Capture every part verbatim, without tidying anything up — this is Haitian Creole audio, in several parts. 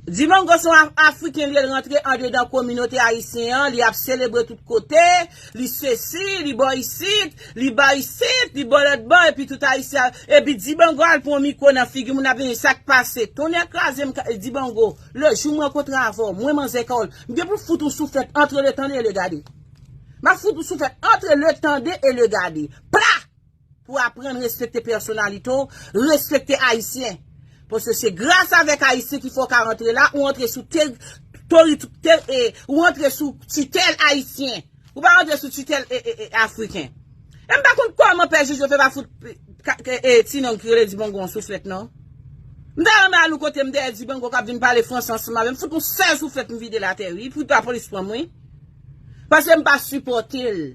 Dibango se yon Af- Afriken li ye, l rantre andedan kominote ayisyen an, li ap selebre tout kote, li sesi, li bò isit, li bò isit, li bò lòt bò, epi tout ayisyen, epi Dibango al pran mikwo nan figi moun ap vini, sa k pase? Tonnè kraze m, Dibango, le jou m rankontre avè w, mwen manzè Carole, m gen pou fout ou souflèt antre le tande e le gade. M ap fout ou souflèt antre le tande e le gade. Pla! Pou aprann respekte pèsonalite w, respekte ayisyen. Paske se gras avèk ayisyen ki fè w ka rantre la, ou antre sou teri, tori, te, e, ou antre sou titèl ayisyen. Ou pa antre sou titèl e, e, e, afriken. E m pa konn kòman pè Jojo fè pa fout ka- ke- e, ti nonm ki rele Dibango yon souflèt non. M ta renmen al yon kote m dèyè Dibango k ap vin pale franse ansanm avè m. Fout yon sèl souflèt m vide l atè wi. Pou lapolis pran m wi. Paske m pa sipòte l.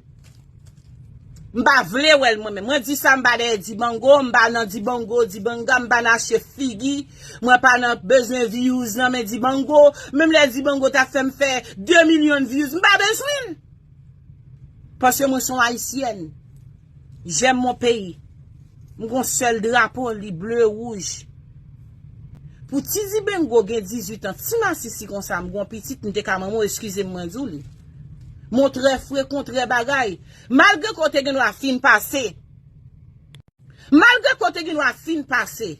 M pa vle wè l mwen menm. Mwen di sa m pa dèyè Dibango, m pa nan Dibango, Dibanga, m pa nan achte figi, mwen pa nan bezwen views nan men Dibango. Menm lè Dibango ta fè m fè de milyon views, m pa bezwen l. Paske mwen se yon ayisyèn. J'aime mon pays. M gon sèl drapo, li ble, wouj. Pou ti Dibango gen dizuit an, ti masisi konsa, m gon pitit, m te ka manman w, eskize m, mwen di w li. Mon trè fre kontrè bagay. Malgre kote gen dwa fin pase. Malgre kote gen dwa fin pase.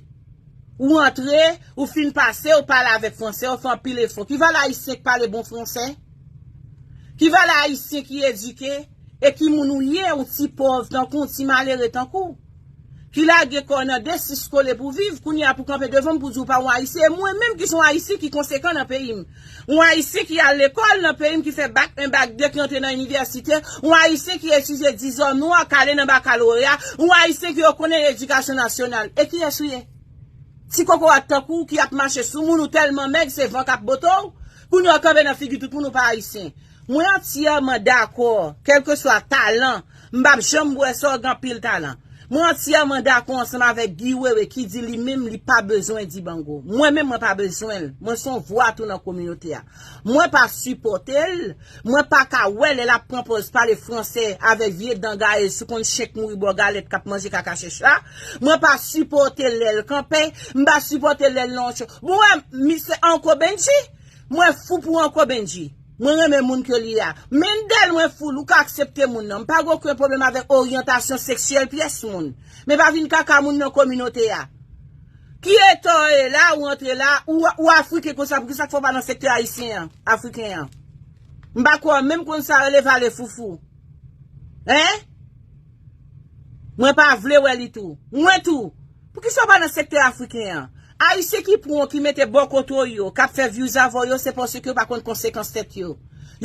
Ou antre, ou fin pase, ou pale avèk franse, ou fè anpil efò. Ki valè ayisyen k pale bon franse? Ki valè ayisyen ki edike? E ki moun ou ye, ou ti pòv tankou, ou ti malere tankou w? Ki lage kò w nan de sis kole pou viv, kounye a pou kanpe devan m pou di w pa yon ayisyen. E mwen menm ki se yon ayisyen ki konsekan nan peyi m. Yon ayisyen ki al lekòl nan peyi m, ki fè bak en, bak de, ki antre nan inivèsite. Yon ayisyen ki etidye dizòm nwa, k ale nan bakaloreya. Yon ayisyen ki rekonnen edikasyon nasyonal. E kiyès ou ye? Ti kokorat tankou w ki ap mache sou moun, ou tèlman mèg, se van k ap bote w. Kounye a w kanpe nan figi tout moun, ou pa ayisyen. Mwen antyèman dakò, kèlkeswa talan, m p ap janm bwè sa w gen anpil talan. Mwen antyèman dakò ansanm avèk Guy Wewe ki di li menm li pa bezwen Dibango. Mwen menm mwen pa bezwen l. Mwen se yon vwa tou nan kominote a. Mwen pa sipòte l. Mwen pa ka wè lè l ap pran pòz pale franse avèk vye dan gaye sou konn chen k mouri bò galèt k ap manje kaka chèch la. Mwen pa sipòte l lè l kanpe. M pa sipòte l lè l nan yon cho. Bon, wè, misye Uncle Benji. Mwen fou pou Uncle Benji. Mwen renmen moun ke li a. Mendel, mwen fou l, ou ka aksepte moun nan. M pa gen okenn pwoblèm avèk oryantasyon seksyèl pyès moun. Men pa vin kaka moun nan kominote a. Ki eta w ye la, ou antre la, ou, ou afriken konsa, poukisa k fè w pa nan sektè ayisyen an, afriken an? M pa kwè w menm konn sa rele vale foufou. Hein? Mwen pa vle wè li tou. Mwen tou. Poukisa w pa nan sektè afriken an? Ayisyen ki pran w, ki mete bò kote w yo, k ap fè views avè w yo, se paske yo pa konn konsekans tèt yo.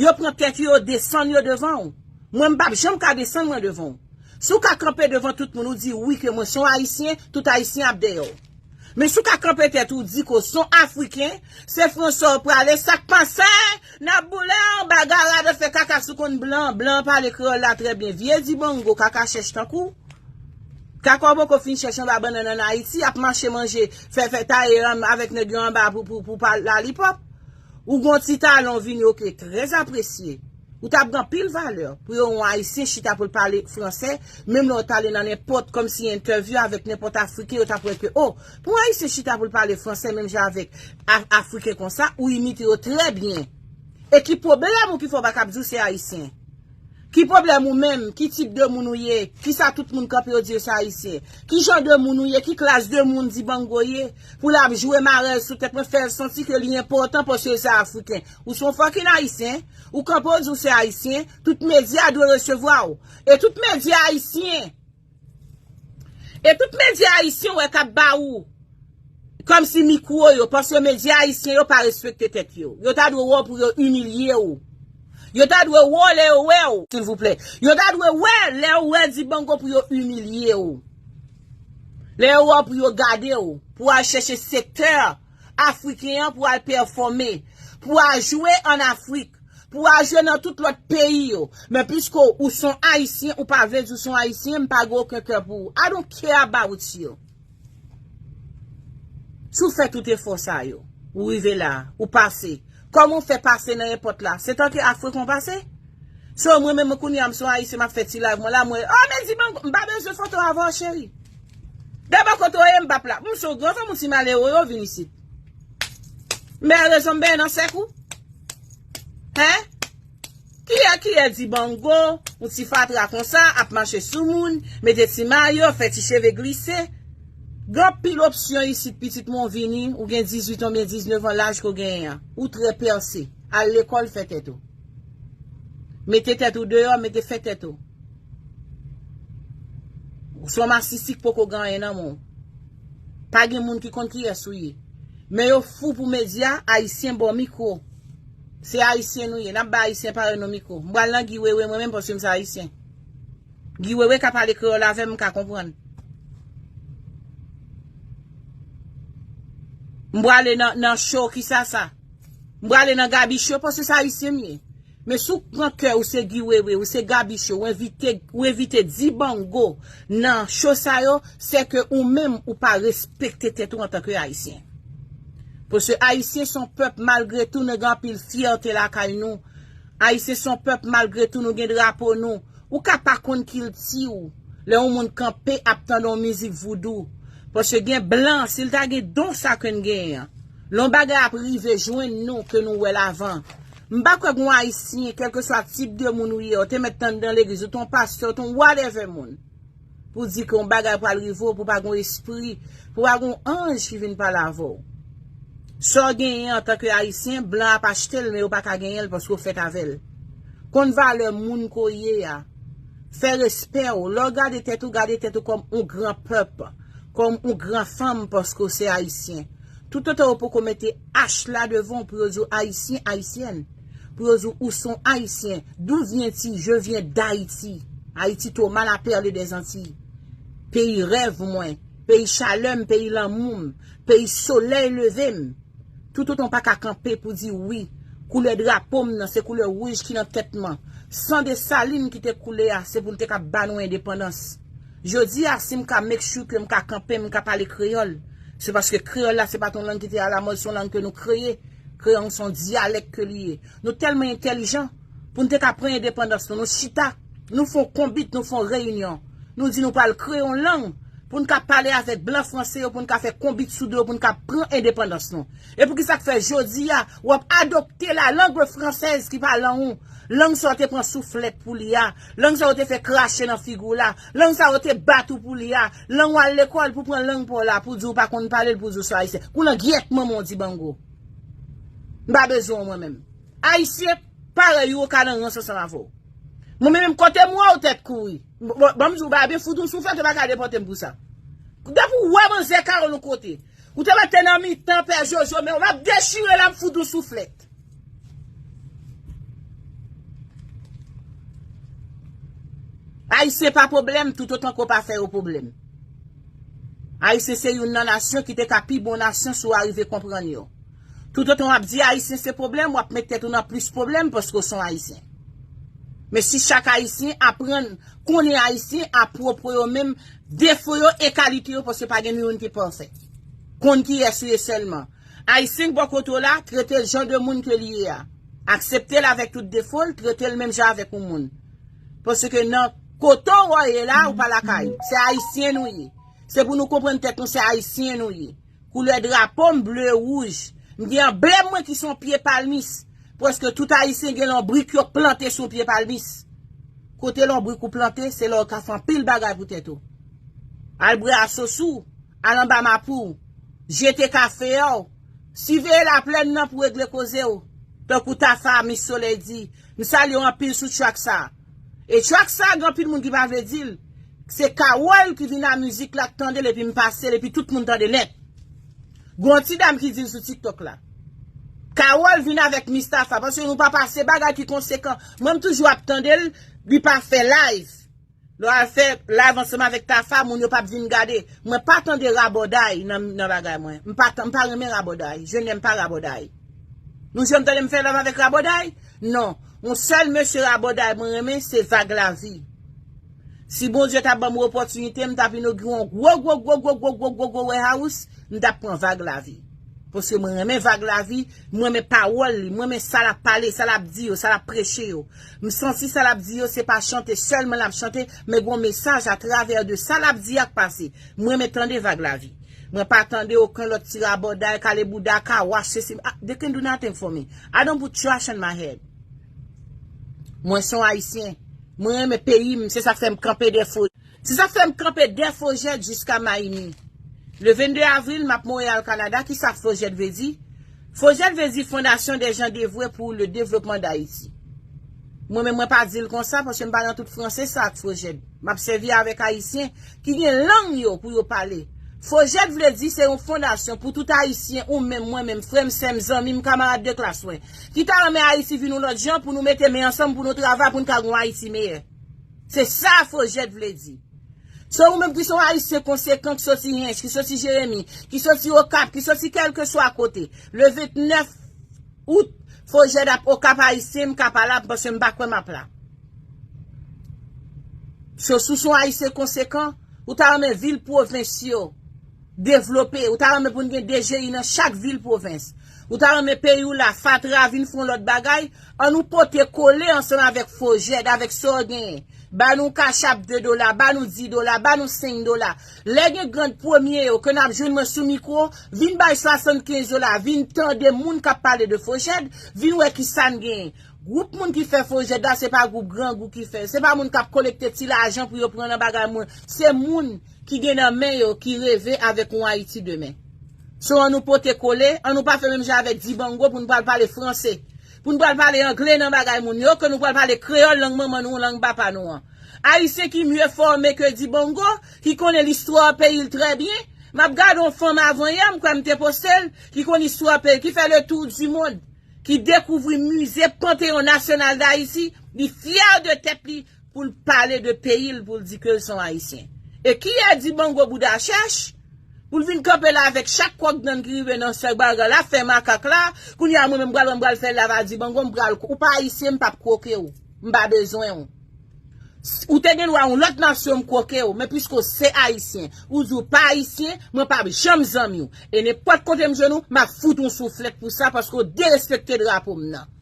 Yo pran tèt yo, yo desann yo devan w. Mwen, m p ap janm ka desann mwen devan w. Si w ka kanpe devan tout moun, ou di wi ke mwen se yon ayisyen, tout ayisyen ap dèyè w. Men si w ka kanpe tèt ou, di ke w se yon afriken, se franse w prale, sa k pase? N ap boule anba garad, fè kaka sou konn blan, blan pale kreyòl la trè byen. Vye Dibango, kaka chèch tankou w. Kaka w poko fin chèch anba bannann ann Ayiti, ap mache manje, fè, fè taye avèk nèg yo anba pou, pou, pou pale lalipòp. Ou gon ti talan w vini, oke, trè apresye. Ou t ap gen anpil valè pou yo yon ayisyen chita pou l pale franse, menm lè w t ale nan nenpòt, kòmsi entèvyou avèk nenpòt afriken, yo t ap wè ke, o, pou yon ayisyen chita pou l pale franse menm jan avèk a- afriken konsa, ou imite yo trè byen. E ki pwoblèm ou ki fè w pa kab di w se ayisyen? Ki pwoblèm ou menm? Ki tip de moun ou ye? Kisa tout moun kanpe yo di yo se ayisyen? Ki jan de moun ou ye? Ki klas de moun Dibango ye? Pou l ap jwe marèl sou tèt mwen, fè l santi ke li enpòtan paske l se afriken. Ou se yon fucking ayisyen. Ou kanpe w di w se ayisyen. Tout medya dwe resevwa w. E tout medya ayisyen. E tout medya ayisyen wè k ap ba ou kòmsi mikwo yo, paske medya ayisyen yo pa respekte tèt yo. Yo ta dwe wè w pou yo imilye w. Yo ta dwe wè w lè yo wè w, silvouplè. Yo ta dwe wè lè yo wè Dibango pou yo imilye w. Lè yo wè w pou yo gade w, pou al chèche sektè afriken an pou al pèfòme, pou al jwe ann Afrik, pou al jwe nan tout lòt peyi yo. Men piske ou se yon ayisyen, ou pa vle di w se yon ayisyen, m pa gen okenn kè pou ou. I don't care about you. Si w fè tout efò sa yo, ou rive la, ou pase. Kòman w fè pase nan enpòt la? Se tanke afriken w pase? So mwen menm kounye a m se yon ayisyen, m ap fè ti live mwen la, mwen, o, men Dibango, m pa bezwen foto avè w cheri. Depi kote w ye, m p ap la. M se yon gran fanm, ou ti malere yo vin isit. M bay rezon m bay nan sèk ou? Hen? Kiyè kiyè di bango, yon ti fatra konsa, ap mache sou moun, mete ti mayo, fè ti cheve glise? Gen anpil opsyon isit, pitit mwen, w vini, ou gen dizuit an oubyen diznèf an, laj ke w genyen an. Ou trè pèse. Al lekòl, fè tèt ou. Mete tèt ou deyò, mete fè tèt ou. Ou se yon masistik, poko gen anyen nan men w. Pa gen moun ki konn kiyès ou ye. Men yo fou pou medya, Ayisyen ba w mikwo. Se Ayisyen nou ye. N ap bay Ayisyen parèy nou mikwo. M pral nan Guy Wewe mwen menm paske m se Ayisyen. Guy Wewe ka pale kreyòl avè m, m ka konprann. M prale nan, nan show, kisa sa? M prale nan Gaby Show paske se Ayisyen m ye. Men si w pran kè ou se Guy Wewe, ou se Gaby Show, ou envite, ou envite Dibango nan show sa yo, se ke ou menm ou pa respekte tèt ou antanke Ayisyen. Paske Ayisyen se yon pèp, malgre tou, nou gen anpil fyète lakay nou. Ayisyen se yon pèp, malgre tou, nou gen drapo nou. Ou ka pa konn kilti w lè yon moun kanpe ap tande yon mizik voudou. Paske gen blan, si l ta gen don sa ke n genyen an, lè yon bagay ap rive jwenn nou ke nou wè l avan. M pa kwè gen yon Ayisyen, kèlkeswa tip de moun ou ye, ou te mèt tande nan legliz, ou te yon pastè, ou te yon whatever moun, pou di ke yon bagay pral rive w, pou pa gen yon espri, pou pa gen yon anj ki vin pale avè w. Sa w genyen antanke Ayisyen, blan ap achte l, men yo pa ka genyen l paske w fèt avè l. Konn valè moun ke w ye a. Fè respè w. Lè w gade tèt ou, gade tèt ou kòm yon gran pèp, kòm yon gran fanm paske w se Ayisyen. Toutotan yo poko mete H la devan w pou yo di w Ayisyen, Ayisyèn, pou yo di w ou se yon Ayisyen. D'où viens-tu? Je viens d'Haïti. Haïti, Thomas la perle des Antilles. Peyi rèv mwen, peyi chalè m, peyi lanmou m, peyi solèy leve m. Toutotan w pa ka kanpe pou di wi, koulè drapo m nan se koulè wouj ki nan tèt mwen. San Desalin ki te koule a, se pou l te ka ba nou endepandans. Jodi a, si m ka make sure ke m ka kanpe, m ka pale kreyòl, se paske kreyòl la, se pa t yon lang ki te alamòd, se yon lang ke nou kreye. Kreyòl se yon dyalèk ke li ye. Nou tèlman entèlijan, pou n te ka pran endepandans nou, nou chita, nou fè yon konbit, nou fè yon reyinyon. Nou di nou pral kreye yon lang pou n ka pale avèk blan franse yo, pou n ka fè konbit sou do yo, pou n ka pran endepandans nou. E poukisa k fè jodi a, w ap adopte la langue française ki pa lang ou? Lang sa w te pran souflèt pou li a, lang sa yo te fè krache nan figi w la, lang sa yo te bat ou pou li a, lang w al lekòl pou pran lang pa w la, pou di w pa konn pale l, pou di w se Ayisyen. Kou nan gyèt manman w Dibango. M pa bezwen w mwen menm. Ayisyen parèy ou, yo ka nan rans ansanm avè w. Mwen menm, kote m wè w tèt kouri. Bon, bon, ban m di w bagay, byen fout yon souflèt, yo pa ka depòte m pou sa. Depi w wè manzè Kawòl yon kote, ou te mete nan mitan pè Jojo, men w ap dechire l, ap fout yon souflèt. Ayisyen pa pwoblèm, toutotan ke w pa fè yo pwoblèm. Ayisyen se youn nan nasyon ki te ka pi bon nasyon si w arive konprann yo. Toutotan w ap di Ayisyen se pwoblèm, w ap met tèt ou nan plis pwoblèm paske w se yon Ayisyen. Men si chak Ayisyen aprann konnen Ayisyen apwopo yo menm, defo yo e kalite yo, paske pa gen youn ki pafè. Konn kiyès ou ye sèlman. Ayisyen k bò kote w la, trete l jan de moun ke li ye a. Aksepte l avèk tout defo l, trete l menm jan avèk yon moun. Paske nan kote w ye la, ou pa lakay ou. Se Ayisyen nou ye. Se pou nou konprann tèt nou, se Ayisyen nou ye. Koulè drapo m ble, wouj. M gen anblèm mwen ki se yon pye palmis. Prèske tout Ayisyen gen lonbrik yo plante sou pye palmis. Kote lonbrik ou plante, se la w ka fè anpil bagay pou tèt ou. Al bwè asosou, al anba mapou, jete kafe a w, siveye laplèn nan pou regle koze w. Tankou Tafa, Mis Solèy di, m salye w anpil sou track sa. E track sa, gen anpil moun ki pa vle di l. Se Kawòl ki vin a mizik la, k tande l, epi m pase l, epi tout moun tande nèt. Gon ti dam ki di l sou TikTok la. Kawòl vin avèk Mistafa, paske nou pa pase bagay ki konsekan. Mwen, m toujou ap tande l, li pa fè live. Lè w al fè live ansanm avèk Tafa, moun yo p ap vin gade. Mwen pa tande rabòday nan, nan bagay mwen. M pa, tan- m pa renmen rabòday. Je n'aime pas rabòday. Nou janm tande m fè live avèk rabòday? Non. Yon sèl mesye rabòday mwen renmen, se Vag Lavi. Si Bondye ta ban m opòtinite, m t ap inogire yon gwo, gwo, gwo warehouse, m t ap pran Vag Lavi. Paske mwen renmen Vag Lavi, mwen renmen pawòl li, mwen renmen sa l ap pale, sa l ap di yo, sa l ap preche yo. M santi sa l ap di yo, se pa chante sèlman l ap chante, men gon mesaj atravè de sa l ap di a k pase. Mwen renmen tande Vag Lavi. Mwen pa tande okenn lòt ti rabòday, kale bouda, kawash, sesi. Ah, they can do nothing for me. I don't put trash on my head. Mwen se yon Ayisyen. Mwen renmen peyi m, se sa k fè m kanpe dèyè Fo-, se sa k fè m kanpe dèyè Fojèd jiska Mayimi. Le vennde avril, m ap Montréal, Canada. Kisa Fojèd vle di? Fojèd vle di Fondation des gens dévoués pour le développement d'Haïti. Mwen menm, mwen pa di l konsa, paske m pa nan tout franse sa ak Fojèd. M ap sèvi avèk Ayisyen ki gen lang yo pou yo pale. Fojèd vle di se yon fondasyon pou tout Ayisyen, ou menm, mwen menm, frè m, sè m, zanmi m, kamarad de klas mwen, ki ta renmen Ayiti vin yon lòt jan, pou nou mete men ansanm, pou nou travay, pou n ka gen yon Ayiti meyè. Se sa Fojèd vle di. Se ou menm ki se yon Ayisyen konsekan, ki soti Hench, ki soti Jeremi, ki soti Okap, ki soti kèlkeswa kote. Le vennèf out, Fojèd ap Okap Ayisyen, m ka pa la, paske m pa kwè m ap la. So, si w se yon Ayisyen konsekan, ou ta renmen vil pwovens yo devlope, ou ta renmen pou n gen D G I nan chak vil pwovens, ou ta renmen peyi w la, fatra vin fè yon lòt bagay, ann nou pote kole ansanm avèk Fojèd, avèk sa w genyen. Ba nou kachap de dola, ba nou dis dola, ba nou senk dola. Lè gen grann premye yo, ke n ap jwenn mwen sou mikwo, vin bay swasannkenz dola, vin tande moun k ap pale de Fojèd, vin wè kisa n genyen. Gwoup moun ki fè Fojèd la, se pa gwoup grangou ki fè l. Se pa moun k ap kolekte ti lajan pou yo pran nan bagay moun. Se moun ki gen nan men yo ki reve avèk yon Ayiti demen. So, ann nou pote kole, ann nou pa fè menm jan avèk Dibango pou n pral pale franse, pou n pral pale angle nan bagay moun yo, ke nou pral pale kreyòl, lang manman nou, lang papa nou an. Ayisyen ki mye fòme ke Dibango, ki konnen listwa peyi l trè byen. M ap gade yon fanm avanyè, m kwè m te poste l, ki konn istwa peyi, ki fè le tour du monde, ki dekouvri mize Panthéon National d'Haïti, li fyè de tèt li pou l pale de peyi l, pou l di ke l se yon Ayisyen. E kiyès Dibango bouda chèch, pou l vin kanpe la avèk chak kwòk dàn ki rive nan sèk bagay la, fè makak la, kounye a mwen menm m pral, m pral fè lav a Dibango, m pral, ou pa Ayisyen, m p ap kwoke w. M pa bezwen w. Ou te gen dwa yon lòt nasyon, m kwoke w, men piske w se Ayisyen, ou di w pa Ayisyen, mwen p ap janm zanmi w. E nenpòt kote m jwenn ou, m ap fout yon souflèt pou sa, paske w derespekte drapo m nan.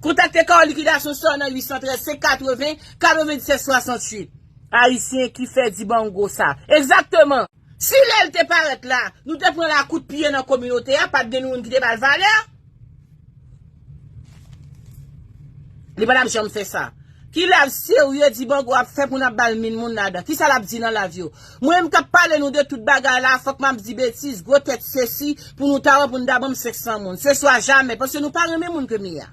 Kontakte Kawo Likidasyon Sò nan uit san trèz, senk katreven, katrevendiset swasanntuit. Ayisyen ki fè Dibango sa. Egzakteman. Si lè l te parèt la, nou te pran l a kout pye nan kominote a, pa t gen moun ki te ba l valè. Li pa t ap janm fè sa. Ki lav serye Dibango ap fè pou n ap ba l min moun ladan? Kisa l ap di nan lav yo? Mwen menm k ap pale nou de tout bagay la, fòk m ap di betiz, gwo tèt sesi, pou nou ta wè pou n ta ban m senk san moun. Se swa jamè, paske nou pa renmen moun ke m ye a.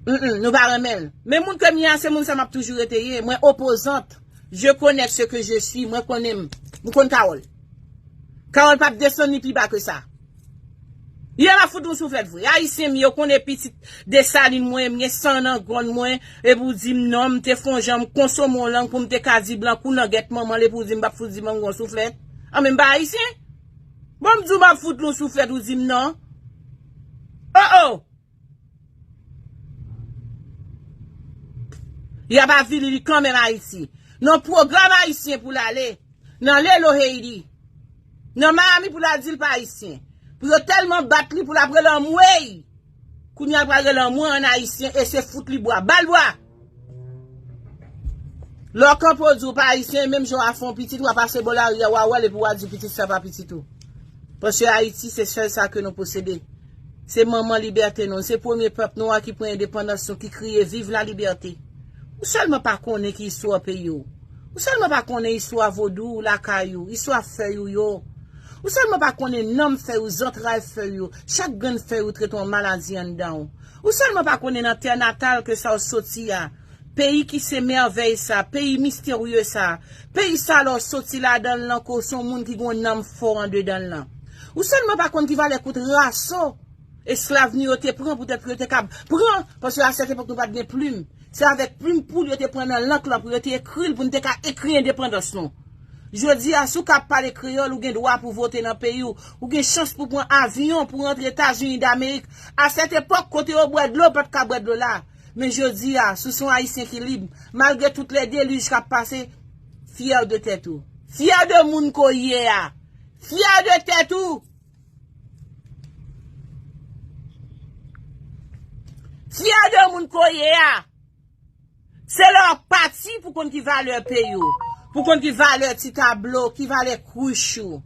Mm, mm, nou pa renmen l. Men moun ke m ye a, se moun sa m ap toujou rete ye. Mwen opozant. Je connais ce que je suis. Mwen konnen m. M konn Kawòl. Kawòl p ap desann ni pi ba ke sa. Ye m ap fout yon souflèt vre. Ayisyen m ye, yo konnen pitit Desalin mwen, m gen san nan gòn mwen, epi w di m non, m te fè yon jan, m konsome yon lang pou m te ka di blan kou langèt manman l, epi w di m p ap fout di mango yon souflèt. An men m pa Ayisyen? Bon, m di w m ap fout yon souflèt, ou di m non. Oh, oh! Y ap avili li kanmenm Ayiti. Nan pwogram ayisyen pou l ale. Nan Lelo Haiti. Nan Miami pou l al di l pa ayisyen. Pou yo tèlman bat li pou l ap rele anmwey. Kounye a l pral rele anmwey an ayisyen e se fout li bwa. Ba l bwa! Lè w kanpe w di w pa ayisyen, menm jan w a fè yon pitit, w a pase bò lari a, w a wè l epi w a di pitit sa pa pitit ou. Paske Ayiti, se sèl sa ke nou posede. Se manman libète nou. Se premye pèp nwa ki pran endepandans nou, ki kriye viv la libète. Ou sèlman pa konnen ki istwa peyi w. Ou sèlman pa konnen istwa vodou lakay ou, istwa fèy ou yo. Ou sèlman pa konnen nanm fèy ou, zantray fèy ou, chak grenn fèy ou t ret yon maladi anndan w. Ou sèlman pa konnen nan tè natal ke sa w soti a, peyi ki se mèvèy sa, peyi misterye sa, peyi sa lè w soti ladan l lan, ke w se yon moun ki gen yon nanm fò andedan l lan. Ou sèlman pa konn ki valè kout raso esklav nou yo te pran poutèt pou yo te kab pran, paske a sèt epòk nou pa t gen plim. Se avèk plim poud yo te pran nan lank lan pou yo te ekri l, pou n te ka ekri endepandans nou. Jodi a, si w ka pale kreyòl, ou gen dwa pou vote nan peyi w, ou gen chans pou pran avyon pou rantre Etazini Damerik. A sèt epòk, kote yo bwè dlo, pa t ka bwè dlo la. Men jodi a, si w se yon Ayisyen ki lib, malgre tout lè delij k ap pase, fyè de tèt ou. Fyè de moun ke w ye a. Fyè de tèt ou. Fyè de moun ke w ye a. Se lè w ap pati pou konn ki valè peyi w. Pou konn ki valè ti tablo, ki valè kwich ou,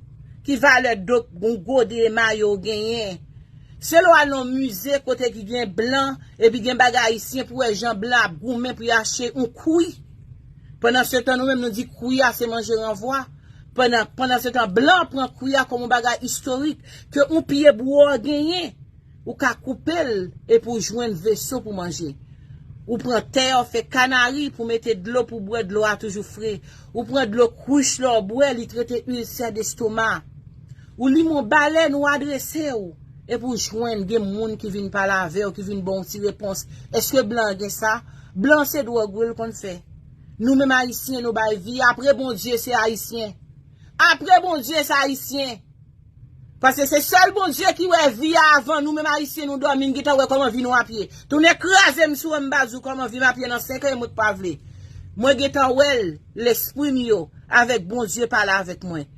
ki valè do yon gode mayo w genyen. Se lè w al nan mize kote ki gen blan, epi gen bagay ayisyen pou wè jan blan ap goumen pou y achte yon kwi. Pandan se tan nou menm nou di kwi a se manje ranvwa. Pandan, pandan se tan blan pran kwi a kòm yon bagay istorik ke yon pye bwa w genyen. Ou ka koupe l epi w jwenn veso pou manje. Ou pran tè, w fè kanari pou mete dlo pou bwè, dlo a toujou fre. Ou pran dlo kwich lè w bwè, li trete ilsè destoma. Ou limen yon balèn, ou adrese w. Epi w jwenn gen moun ki vin pale avè w, ki vin ba w ti repons. Èske blan gen sa? Blan se dwòg wi l konn fè. Nou menm ayisyen nou bay vi. Apre Bondye se ayisyen. Apre Bondye se ayisyen. Paske se sèl Bondye ki wè vi a avan nou menm ayisyen nou dòmi n gentan wè kòman vi nou ap ye. Tounen kraze m sou wè m pa di w kòman vi m ap ye nan senk an mwen k pa vle. Mwen gentan wè l, lespri m yo, avèk Bondye pale avèk mwen.